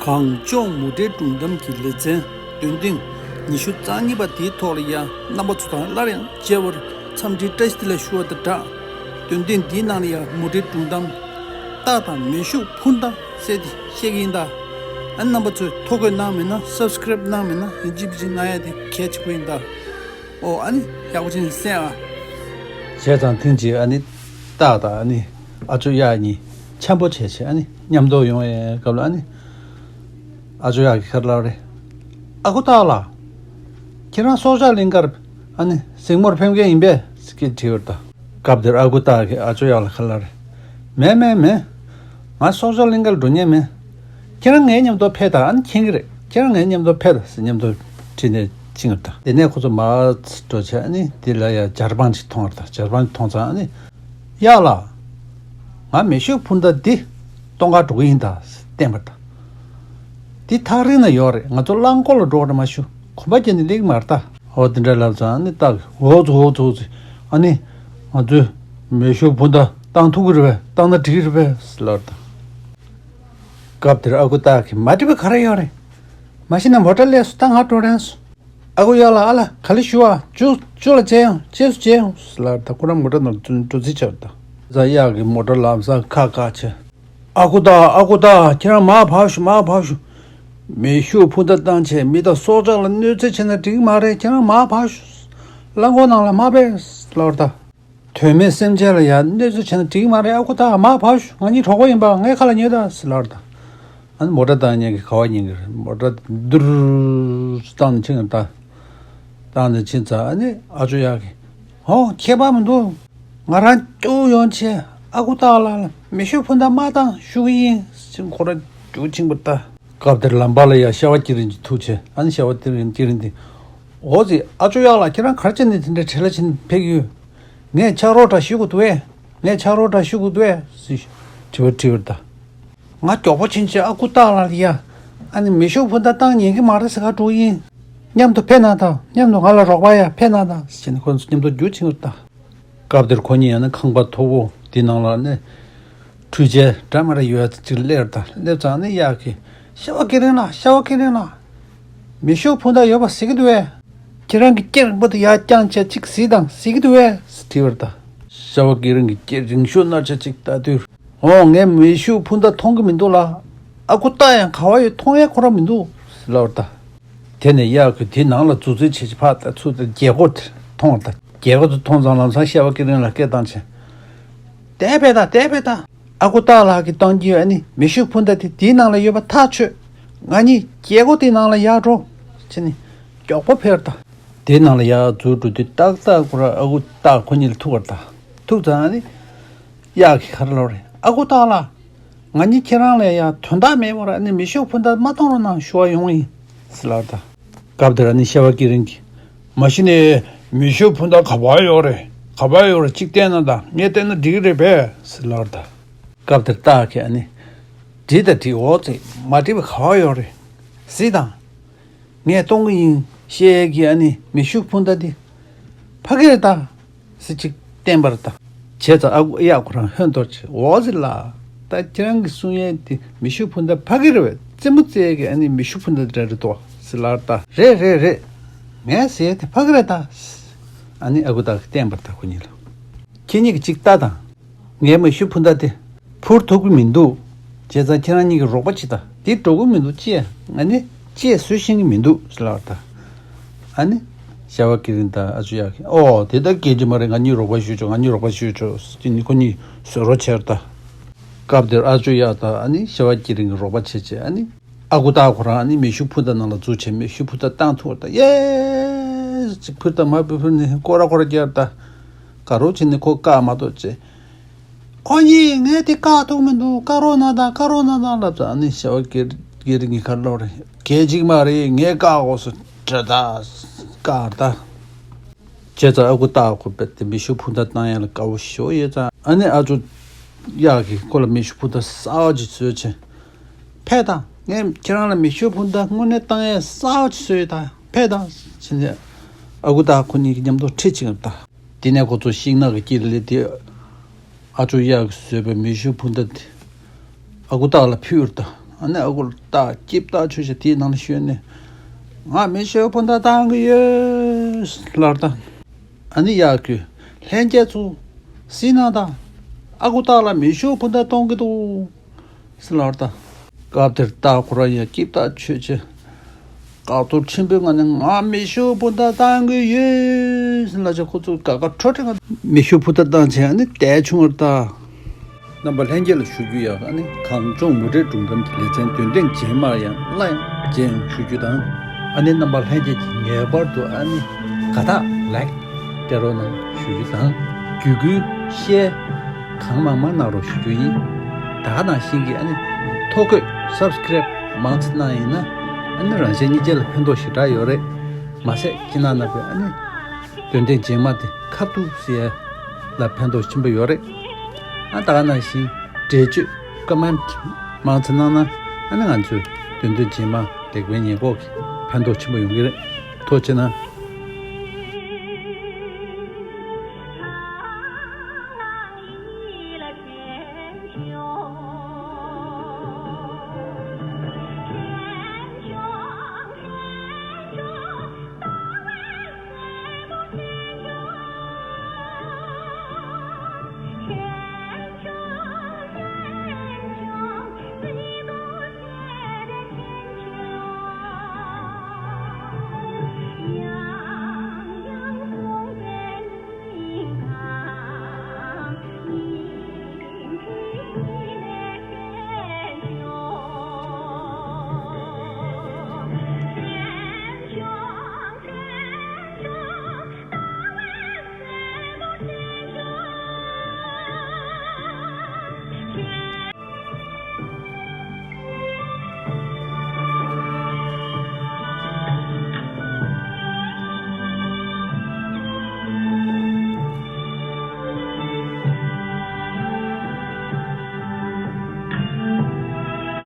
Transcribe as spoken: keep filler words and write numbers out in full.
གངས་ལྗོངས་མུ་འབྲེལ་སྒྲུང་གཏམ་གྱི་ལེ་ཚན་འདོན་ཐེངས་ཉི་ཤུ་རྩ་གཉིས་པ་དེའི་ཐོག་ལ་ཡང་རྣམ་པ་ཚོ་དང་སླར་ཡང་མཇལ་བར་འཚམས་འདྲིའི་བཀྲ་ཤིས་བདེ་ལེགས་ཞུ་བ་དང་སྦྲགས། འདོན་ཐེངས་འདིའི་ནང་ལ་ཡང་མུ་འབྲེལ་སྒྲུང་གཏམ་སྟག་དང་མེ་ཤུགས་འཕུར་མདའ་ཟེར་དེ་བཤད་ཀྱི་ཡིན་ད། ཨ་ནི་རྣམ་པ་ཚོས་ཐོ་འགོད་གནང་མེད་ན་སབ་སི་ཀ་རེབ་གནང་མེད་ན་ཡིན་གཅིག་མིན་གཅིག་གནང་ཡ་དེ་གལ་ཆེན་པོ་ཡིན་ད། ཨོ་ཨ་ནི་ཡག་པོ་བྱས་ནས་གསན་ཨ། བྱས་ཙང་ཐེངས་གཅིག་ཨ་ནི་སྟག་དང་ཨ་ནི་ཨ་ཅོ་གཡག་གཉིས་འཆམ་པོ་བྱས་བྱས་ཨ་ནི་མཉམ་དུ་ཡོང་བའི་སྐབས་ལ་ཨ་ནི་ཨ་ཅོ་གཡག་གིས་ཁ་ལབ་རེད། ཨ་ཁུ་སྟག་ལགས། ཁྱེད་རང་སྲོག་ཆགས་གླིང་ཀར་ཨ་ནི་གཟིགས་མོར་ཕེབས་མཁན་ཡིན་པས་ཟེར་གྱི་དྲིས་པར་ད། སྐབས་དེར་ཨ་ཁུ་སྟག་གིས་ཨ་ཅོ་གཡག་ལ་ཁ་ལབ་རེད། མེད་མེད་མེད། ང་སྲོག་ཆགས་གླིང་ཀར་འགྲོ་མཁན་མེད། ཁྱེད་རང་ངའི་མཉམ་དུ་ཕེབས་དང་ཨ་ནི་མཁྱེན་གྱི་རེད། ཁྱེད་རང་ངའི་མཉམ་དུ་ཕེབས་དང་ཟེར་མཉམ་དུ་ཁྲིད་ནས་ཕྱིན་པར་ད། དེ་ནས་ཁོ་ཚོ་མར་འགྲོ་བྱས་ཨ་ནི་དེ་ལ་ཡ་ཇར་པན་ཅིག་མཐོང་བར་ད། ཇར་པན་མཐོང་ཙང་ཨ་ནི། གཡག་ལགས། ང་མེ་ཤུགས་འཕུར་མདའ་འདི་གཏོང་གར་འགྲོ་གི་ཡིན་ད་ཟེར་བསྟན་པར་ད། འདི་ཐག་རིང་ན་ཡོད་རེད། ང་ཚོ་རླངས་འཁོར་ལ་འགྲོ་བར་མ་ཞུ། གོམ་པ་བརྒྱབ་ནས་སླེབས་ཀྱི་མ་རེད་ད། འོ་དེ་འདྲ་ལབ་ཙང་ཨ་ནི་སྟག་གིས་འོ་ཙི་འོ་ཙི་འོ་ཙི། ཨ་ནི་ང་ཚོས་མེ་ཤུགས་འཕུར་མདའ་བཏང་ཐུབ་ཀྱི་རེད་པས། བཏང་ན་འགྲིག་གི་རེད་པས་ཟེར་ལབ་ད། སྐབས་དེར་ཨ་ཁུ་སྟག་གིས་མ་འགྲིག་པ་ག་རེ་ཡོད་རེད། མ་གཞི་ནས་མོ་ཊ་སླེབས་སོང་། ད་ང་འགྲོ་རན་སོང་། ཨ་ཁུ་གཡག་ལགས། ཨ་ལ་ག་ལེ་ཞུ་བ། ཅུ་ཅུ་ལ་མཇལ་ཡོང་། རྗེས་སུ་མཇལ་ཡོང་ཟེར་ལབ་ད། ཁོ་རང་མོ་ཊ་ནང་འགྲོ་འགྲོ་རྩིས་བྱས་པར་ད། ད་གཡག་གིས་མོ་ཊ་ལམ་སང་ཁ་བཀག་བྱས། ཨ་ཁུ་སྟག་ཨ་ཁུ་སྟག་ཁྱེད་རང་མར་བབས་ཤོག་མར་བབས་ཤོག་མེ་ཤུགས་འཕུར་མདའ་བཏང་བྱས་མི་དང་སྲོག་ཆགས་ལ་གནོད་འཚེ་བྱས་ན་འགྲིག་གི་མ་རེད། ཁྱེད་རང་མར་བབས་ཤོག་རླངས་འཁོར་ནང་ལ་མར་ཕེབས་ལབ་པར་ད། དོན་མེད་སེམས་ཅན་ལ་ཡང་གནོད་འཚེ་བྱས་ན་འགྲིག་གི་མ་རེད། ཨ་ཁུ་སྟག་མར་བབས་ཤོག་ང་གཉིས་གྲོགས་པོ་ཡིན་པ། ངའི་ཁ་ལ་ཉོན་དང་ཟེར་ལབ་པར་ད། ཨ་ནི་མོ་ཊ་བཏང་མཁན་གྱིས་ག་པར་ཉན་གྱི་རེད། མོ་ཊ་རྡུར་བཏང་ནས་ཕྱིན་པར་ད། བཏང་ནས་ཕྱིན་ཙང་ཨ་ནི་ཨ་ཅོ་གཡག་གིས། ཨོ་ཁྱད་པར་མི་འདུག་ང་རང་སྐྱོབ་ཡོང་བྱས་ཨ་ཁུ་སྟག་ལགས་ལ་མེ་ཤུགས་འཕུར་མདའ་མར་བཏང་ཞུ་གི་ཡིན་ཟེར་ཁོ་རང་རྒྱུགས་ཕྱིན་པར་ད། སྐབས་དེར་ལམ་བར་ལ་ཡ་ཤ་བ་སྐྱེ་རིང་གིས་ཐུག་བྱས། ཨ་ནི་ཤ་བ་སྐྱེ་རིང་སྐྱེ་རིང་དེས། འོ་ཙི། ཨ་ཅོ་གཡག་ལགས། ཁྱེད་རང་ག་རེ་བྱས་ནས་དེ་འདྲའི་བྲེལ་བ་བྱས་ནས་ཕེབས་ཀྱི་ཡོད། ངས་ཕྱག་རོགས་འདྲ་ཞུ་དགོས་འདུག་གས། ངས་ཕྱག་རོགས་འདྲ་ཞུ་དགོས་འདུག་གས་ཟེར་དྲི་བ་དྲིས་པར་ད། ང་མགྱོགས་པོ་ཕྱིན་བྱས་ཨ་ཁུ་སྟག་ལགས་ལ་ཡ། ཨ་ནི་མེ་ཤུགས་འཕུར་མདའ་བཏང་ཉན་གྱི་མ་རེད་ཟེར་ག་འགྲོ་གི་ཡིན། མཉམ་དུ་ཕེབས་གནང་དང་། མཉམ་དུ་ང་ལ་རོགས་པ་ཡ་ཕེབས་གནང་དང་ཟེར་ནས་ཁོ་ཚོ་མཉམ་དུ་རྒྱུགས་ཕྱིན་པར་ད། སྐབས་དེར་ཁོ་གཉིས་ཡང་ན་ཁང་པ་མཐོ་པོ་དེ་ནང་ལ་ནི་འཕྲུལ་ཆས་འདྲ་མི་འདྲ་ཡོད་ཚད་ཅིག་སླེབས་པར་ད། སླེབས་ཙང་ནི་གཡག་གིས། ཤ་བ་སྐེ་རིང་ལགས། ཤ་བ་སྐེ་རིང་ལགས། མེ་ཤུགས་འཕུར་མདའ་ཡོད་པ་གཟིགས་ཀྱི་འདུག་གས། ཁྱེད་རང་གི་སྐེ་རིང་པོ་དེ་ཡར་བརྐྱངས་བྱས་ཅིག་གཟིགས་དང་། གཟིགས་ཀྱི་འདུག་གས་ཟེར་དྲིས་པར་ད། ཤ་བ་སྐེ་རིང་གི་སྐེ་རིང་ཤོས་གནར་བྱས་ཅིག་ལྟ་དུས། ཨོ་ངས་མེ་ཤུགས་འཕུར་མདའ་མཐོང་གི་མི་འདུག་ལགས། ཨ་ཁུ་སྟག་ཡང་ག་པར་ཡོད་མཐོང་ཡས་ཁོ་རང་མི་འདུག་ཟེར་ལབ་པར་ད། དེ་ནས་གཡག་གིས་དེ་ནང་ལ་འཛུལ་རྩིས་བྱས་བྱས་ཕར་ལྟ་ཚུར་ལྟ། རྒྱལ་སྒོ་དེ་མཐོང་བར་ད། རྒྱལ་སྒོ་དེ་མཐོང་ཙང་ལམ་སང་ཤ་བ་སྐེ་རིང་ལ་སྐད་བཏང་བྱས། དེར་ཕེབས་དང་། དེར་ཕེབས་དང་། ཨ་ཁུ་སྟག་ལགས་ཀྱིས་བཏང་གི་ཡོད། ཨ་ནི་མེ་ཤུགས་འཕུར་མདའ་དེ་དེའི་ནང་ལ་ཡོད་པ་ཐག་ཆོད། ང་གཉིས་རྒྱལ་སྒོ་དེའི་ནང་ལ་ཡར་འགྲོ་བྱས་ནས་མགྱོགས་པོ་ཕེབས་པར་ད། དེའི་ནང་ལ་ཡར་འཛུལ་འགྲོ་དུས་ཏག་ཏག་ཁོ་རང་ཨ་ཁུ་སྟག་ཁོ་གཉིས་ལ་ཐུག་པར་ད། ཐུག་ཙང་ཨ་ནི་གཡག་གིས་ག་རེ་ལབ་རེད། ཨ་ཁུ་སྟག་ལགས། ང་གཉིས་ཁྱེད་རང་ལ་ཡང་དོན་དག་མེད་པར་ཨ་ནི་མེ་ཤུགས་འཕུར་མདའ་མ་གཏོང་རོགས་གནང་ཞུ་བར་ཡོང་བ་ཡིན་ཟེར་ལབ་པར་ད། སྐབས་དེར་ཨ་ནི་ཤ་བ་སྐེ་རིང་གིས། མ་གཞི་ནས་མེ་ཤུགས་འཕུར་མདའ་ག་པར་ཡོད་རེད། ག་པར་ཡོད་རེད། གཅིག་བསྟན་གནང་དང་། ངས་བསྟན་ན་འགྲིག་གི་རེད་པས་ཟེར་ལབ་པར་ད། སྐབས་དེར་སྟག་གིས་ཨ་ནི། འགྲིག་དང་འགྲིག་འོ་ཙི། མ་འགྲིག་པ་ག་པར་ཡོད་རེད། གཟིགས་དང་། ངས་གཏོང་གི་ཡིན་ཞེས་ཀྱི་ཨ་ནི་མེ་ཤུགས་འཕུར་མདའ་འདི་ཕ་གི་རེད་ད་ཟེར་ཅིག་བསྟན་པར་ད། བྱས་ཙང་ཨ་ཁུ་གཡག་ཁོ་རང་ཧོན་འདོར་བྱས། འོ་ཟེར་ལ། ད་ཁྱེད་རང་གི་གསུང་ཡས་དེ་མེ་ཤུགས་འཕུར་མདའ་ཕ་གི་རེད་པས། རྩེད་མོ་རྩེ་ཡས་ཀྱི་ཨ་ནི་མེ་ཤུགས་འཕུར་མདའ་དེ་འདྲ་རེད་དོ་ཟེར་ལབ་པར་ད། རེད་རེད་རེད། ངས་ཟེར་ཡས་དེ་ཕ་གི་རེད་ད། ཨ་ནི་ཨ་ཁུ་སྟག་གིས་བསྟན་པར་ད་ཁོ་གཉིས་ལ། ཁྱེད་གཉིས་ཀྱིས་ཅིག་ལྟ་དང་། ངའི་མེ་ཤུགས་འཕུར་མདའ་དེ་འཕུར་ཐུབ་ཀྱི་མི་འདུག་བྱས་ཙང་ཁྱེད་རང་གཉིས་ཀྱིས་རོགས་པ་བྱེད་དང་། དེ་འགྲོ་གི་མི་འདུག་ཅེས། ང་ནི་ཅེས་བཟོས་ཤེས་ཀྱི་མི་འདུག་ཟེར་ལབ་པར་ད། ཨ་ནི་ཤ་བ་སྐེ་རིང་དང་ཨ་ཅོ་གཡག་གིས། ཨོ་དེ་ད་སྐད་ཅིག་མ་རེད། ང་གཉིས་རོགས་པ་ཞུས་ཆོག་ང་གཉིས་རོགས་པ་ཞུས་ཆོག་ཟེར་ནས་ཁོ་གཉིས་བཟོས་རོགས་བྱས་པར་ད། སྐབས་དེར་ཨ་ཅོ་གཡག་དང་ཨ་ནི་ཤ་བ་སྐེ་རིང་གིས་རོགས་པ་བྱས་བྱས། ཨ་ནི་ཨ་ཁུ་སྟག་ཁོ་རང་ཨ་ནི་མེ་ཤུགས་འཕུར་མདའ་ནང་ལ་འཛུལ་བྱས་མེ་ཤུགས་འཕུར་མདའ་བཏང་ཐུབ་པར་ད། ཡེ་ཅིག་འཕུར་དང་མ་འཕུར་འཕུར་ནས་སྐོར་ར་སྐོར་ར་རྒྱག་པར་ད། ག་རེ་བྱས་ནས་ཁོ་བཀག་མ་གཏོགས་བྱས། ཁོ་གཉིས་ངས་དེ་བཀག་ཐུབ་མི་འདུག་བཀག་རོགས་གནང་དང་། བཀག་རོགས་གནང་དང་ལབ་ཙང་ཨ་ནི་ཤ་བ་སྐེ་སྐེ་རིང་གིས་ག་རེ་ལབ་རེད། གལ་ཅིག་མ་རེད། ངས་བཀག་དགོས་སོ། དྲ་ད་བཀག་ད། བྱས་ཙང་ཨ་ཁུ་སྟག་ཁོ་རྦད་དེ་མེ་ཤུགས་འཕུར་མདའ་བཏང་ཡ་ལ་དགའ་བོ་ཞེ་པོ་ཡོད་ཙང་། ཨ་ནི་ཨ་ཅོ་གཡག་གིས་ཁོ་ལ་མེ་ཤུགས་འཕུར་མདའ་གསར་པ་ཅིག་བཟོས་བྱས། ཕེབས་དང་། ངས་ཁྱེད་རང་ལ་མེ་ཤུགས་འཕུར་མདའ་དངོས་གནས་བཏང་ཡས་གསར་པ་ཅིག་བཟོས་ཡོད་ད། ཕེབས་དང་ཟེར་ནས་ཨ་ཁུ་སྟག་ཁོ་གཉིས་ཀྱིས་མཉམ་དུ་ཁྲིད་ཕྱིན་པར་ད། དེ་ནས་ཁོ་ཚོ་ཤིང་ནགས་ཀྱི་དཀྱིལ་ལ་སླེབས་དུས། ཨ་ཅོ་གཡག་གིས་བཟོས་པའི་མེ་ཤུགས་འཕུར་མདའ་དེ་ཨ་ཁུ་སྟག་ལ་ཕུལ་བར་ད། ཨ་ནི་ཨ་ཁུ་ལ་ལྟ་སྐྱིད་ཐག་ཆོད་ཤག་དེའི་ནང་ལ་ཞོན་ནས། ང་མེ་ཤོར་བུ་མདའ་བཏང་གི་ཡོད་ལབ་ད། ཨ་ནི་ཡ་ཁུ་ལྷན་རྒྱས་ཚོ་གཟིགས་གནང་དང་། ཨ་ཁུ་སྟག་ལ་མེ་ཤོར་བུ་མདའ་གཏོང་གི་འདུག་ཟེར་ལབ་ད། སྐབས་དེར་སྟག་ཁོ་རང་ཡང་སྐྱིད་ཐག་ཆོད་ཆེ། དགའ་ཚོར་ཆེན་པོའི་ངང་ནས་ང་མེ་ཤོར་བུ་མདའ་བཏང་གི་ཡོད་ཟེར་ལབ་བྱས། ཁོ་ཚོ་དགའ་དགའ་སྤྲོ་སྤྲོ་ངང་མེ་ཤོར་བུ་མདའ་བཏང་བྱས་ཨ་ནི་བསྡད་བྱུང་བ་རེད་ད། རྣམ་པ་ལྷན་རྒྱས་ལ་ཞུ་རྒྱུ་ཡོད། ཨ་ནི་གངས་ལྗོངས་མུ་འབྲེལ་སྒྲུང་གཏམ་གྱི་ལེ་ཚན་འདོན་ཐེངས་རྗེས་མར་ཡང་སླར་ཡང་མཇལ་ཡོང་ཞུ་རྒྱུ་དང་། ཨ་ནི་རྣམ་པ་ལྷན་རྒྱས་ཀྱིས་ངེས་པར་དུ་ཨ་ནི་དགའ་རྟགས་ལའིཀ་སྤྲད་རོགས་གནང་ཞུ་རྒྱུ་དང་། བརྒྱུད་སྐུལ་ཤེར་གང་མང་མང་གནང་རོགས་ཞུ་རྒྱུ་ཡིན། ད་ག་ནང་བཞིན་གྱི་ཨ་ནི་ཐོ་འགོད་སབ་སི་ཀེ་རེབ་མང་ཙམ་གནང་ཡིན་ན། ཨ་ནི་རང་གཞན་གཉིས་ཆ་ལ་ཕན་ཐོགས་ཞེ་དྲག་ཡོད་རེད། མ་ཟད་སྤྱི་ནང་ན་བའི་ཨ་ནི་འདོན་ཐེངས་རྗེས་མ་དེ་ཁ་ཐུག་ཟེར་ཡ་ལ་ཕན་ཐོགས་ཆེན་པོ་ཡོད་རེད། ཨ་ད་ག་ནང་བཞིན་འགྲེལ་བརྗོད་ཀོ་མེན་ཊི་མང་ཙམ་གནང་ན། ཨ་ནི་ང་ཚོས་འདོན་ཐེངས་རྗེས་མ་དེ་གའི་ཉེས་འགོག་གི་ཕན་ཐོགས་ཆེན་པོ་ཡོང་གི་རེད། ཐུགས་རྗེ་གནང་།